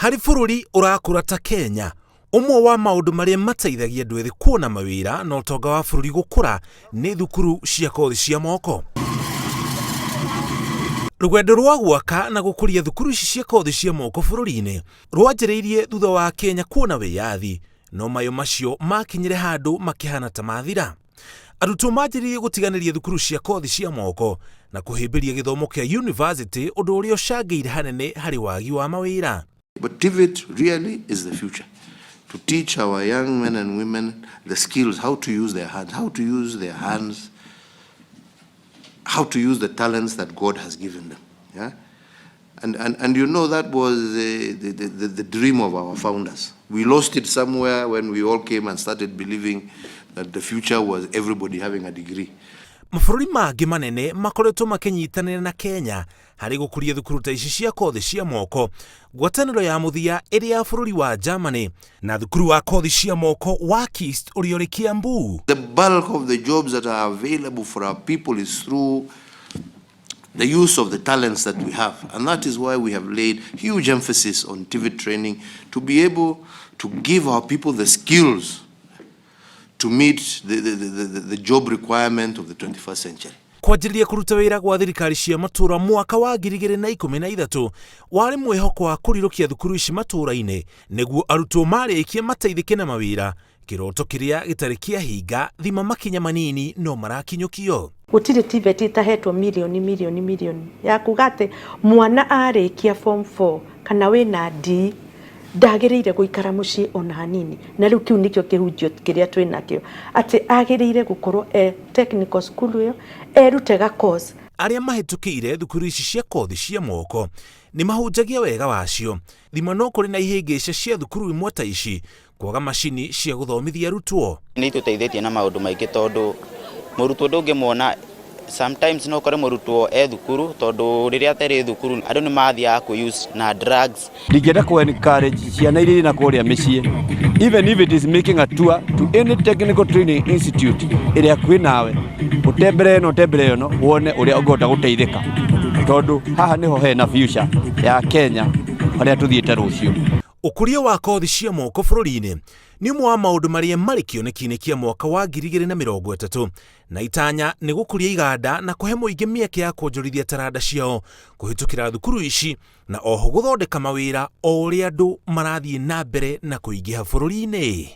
Harĩ bũrũri ũrakũra ta Kenya, ũmwe wa maũndũ marĩa mateithagia andũ ethĩ kuona mawĩra na ũtonga wa bũrũri gũkũra nĩ thukuru cia kothi cia moko. Rũgendo rwa gwaka na gũkũria thukuru ici cia kothi cia moko bũrũri-inĩ rwanjĩrĩirie thutha wa Kenya kuona wĩyathi, no mayo macio makinyire handũ makĩhana ta mathira. Arutwo manjĩrĩirie gũtiganĩria thukuru cia kothi cia moko na kũhĩmbĩria gĩthomo kĩa yunivasĩtĩ, ũndũ ũrĩa ũcangĩire hanene harĩ wagi wa mawĩra. But TVET really is the future. To teach our young men and women the skills, how to use their hands, how to use their hands, how to use the talents that God has given them. Yeah? And you know that was the dream of our founders. We lost it somewhere when we all came and started believing that the future was everybody having a degree. Mabũrũri mangĩ manene makoretwo makĩnyitanĩra na Kenya harĩ gũkũria thukuru ta ici cia kothi cia moko, ngwatanĩro ya mũthia ĩrĩ ya bũrũri wa Germany na thukuru wa kothi cia moko wa KIST ũrĩa ũrĩ Kiambu. The bulk of the jobs that are available for our people is through the use of the talents that we have. And that is why we have laid huge emphasis on TVET training, to be able to give our people the skills to meet the job requirement of the 21st century. Kwanjĩrĩria kũruta wĩra gwa thirikari cia matũũra mwaka wa 2013 warĩ mwĩhoko wa kũrirũkia thukuru ici matũũra-inĩ nĩguo arutwo marĩkie mateithĩke na mawĩra, kĩroto kĩrĩa gĩtarĩ kĩahinga thima makinya manini no marakinyũkio. Gũtirĩ TVET ĩtahetwo mirioni mirioni mirioni ya kuga atĩ mwana arĩkia form 4 kana wĩna D ndagĩrĩire gũikara mũciĩ ona hanini. Na rĩu kĩu nĩkĩo kĩhunjio kĩrĩa twĩ nakĩo, atĩ agĩrĩire gũkorwo e technical school ĩyo erute ga course. Arĩa mahĩtũkĩire thukuru ici cia kothi cia moko nĩ mahunjagia wega wacio, thima no kũrĩ na ihĩngĩca cia thukuru imwe ta ici kwaga macini cia gũthomithia arutwo. Nĩ itũteithĩtie na maũndũ maingĩ, tondũ mũrutwo ndũngĩmuona sometimes, no ũkore mũrutwo e thukuru, tondũ rĩrĩa atarĩ thukuru andũ nĩ mathiaga kwĩ use na drugs. Ndingĩenda kũ encourage ciana iria irĩ na kũrĩa mĩciĩ, even if it is making a tour to any technical training institute ĩrĩa kwĩ nawe, ũtembere ĩno, ũtembere ĩno, wone ũrĩa ũngĩhota gũteithĩka, tondũ haha nĩho hena future ya Kenya harĩa tũthiĩte rũciũ. Ũkũria wa kothi cia moko bũrũri-inĩ nĩ ũmwe wa maũndũ marĩa marĩ kĩoneki-inĩ kĩa mwaka wa 2030, na itanya nĩ gũkũria iganda na kũhe mũingĩ mĩeke ya kuonjorithia taranda ciao kũhĩtũkĩra thukuru ici, na oho gũthondeka mawĩra o ũrĩa andũ marathiĩ na mbere na kũingĩha bũrũri-inĩ.